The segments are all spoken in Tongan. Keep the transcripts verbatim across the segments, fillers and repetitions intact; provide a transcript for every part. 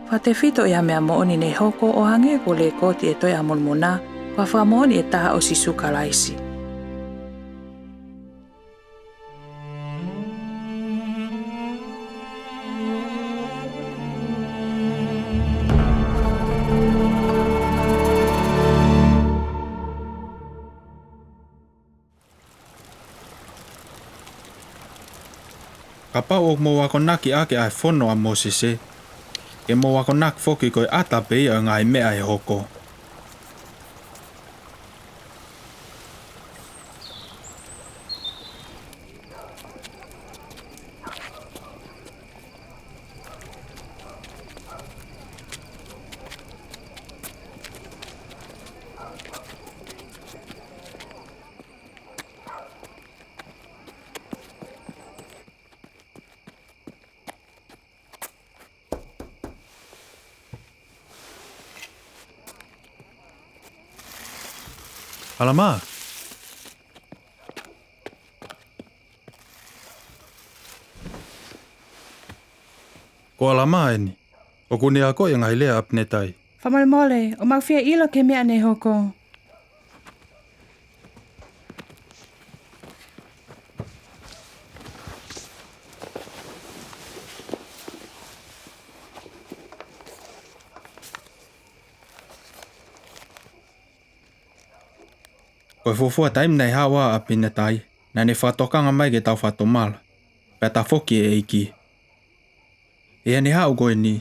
Fakatefito ʻi ha meʻa moʻoni naʻe hoko ʻo hangē ko e lekooti ʻi he Tohi ʻa Molomoná, ko ha fakamoʻoni ʻe taha ʻo Sīsū Kalaisi. Kapau ʻoku mou akonaki ʻaki ʻa e fono ʻa Mōsesé, ke mou akonaki foki ko e ʻata pē ia ʻo e ngaahi meʻa ʻe hokó. ʻAlamā. Ko ʻAlamā ʻeni. ʻOkú ne akoʻi e ngaahi lea ʻa ʻApinetai. Fakamolemole, ʻoku mau fie ʻilo ki he meʻa naʻe hokó. Ko e fuofua taimi naʻe haʻu ai ʻa ʻApinetaí, naʻá ne fakatokanga mai ke tau fakatomala, pea tafoki e ʻEikí. ʻI heʻene haʻu ko ʻení,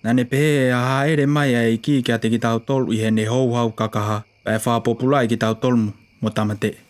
naʻá ne pehē ʻe hāʻele mai ʻa e ʻEikí kiate kitautolu ʻi heʻene houhau kakahá, pea ʻe fakapōpulaʻi kitautolu mo, mo tāmateʻi.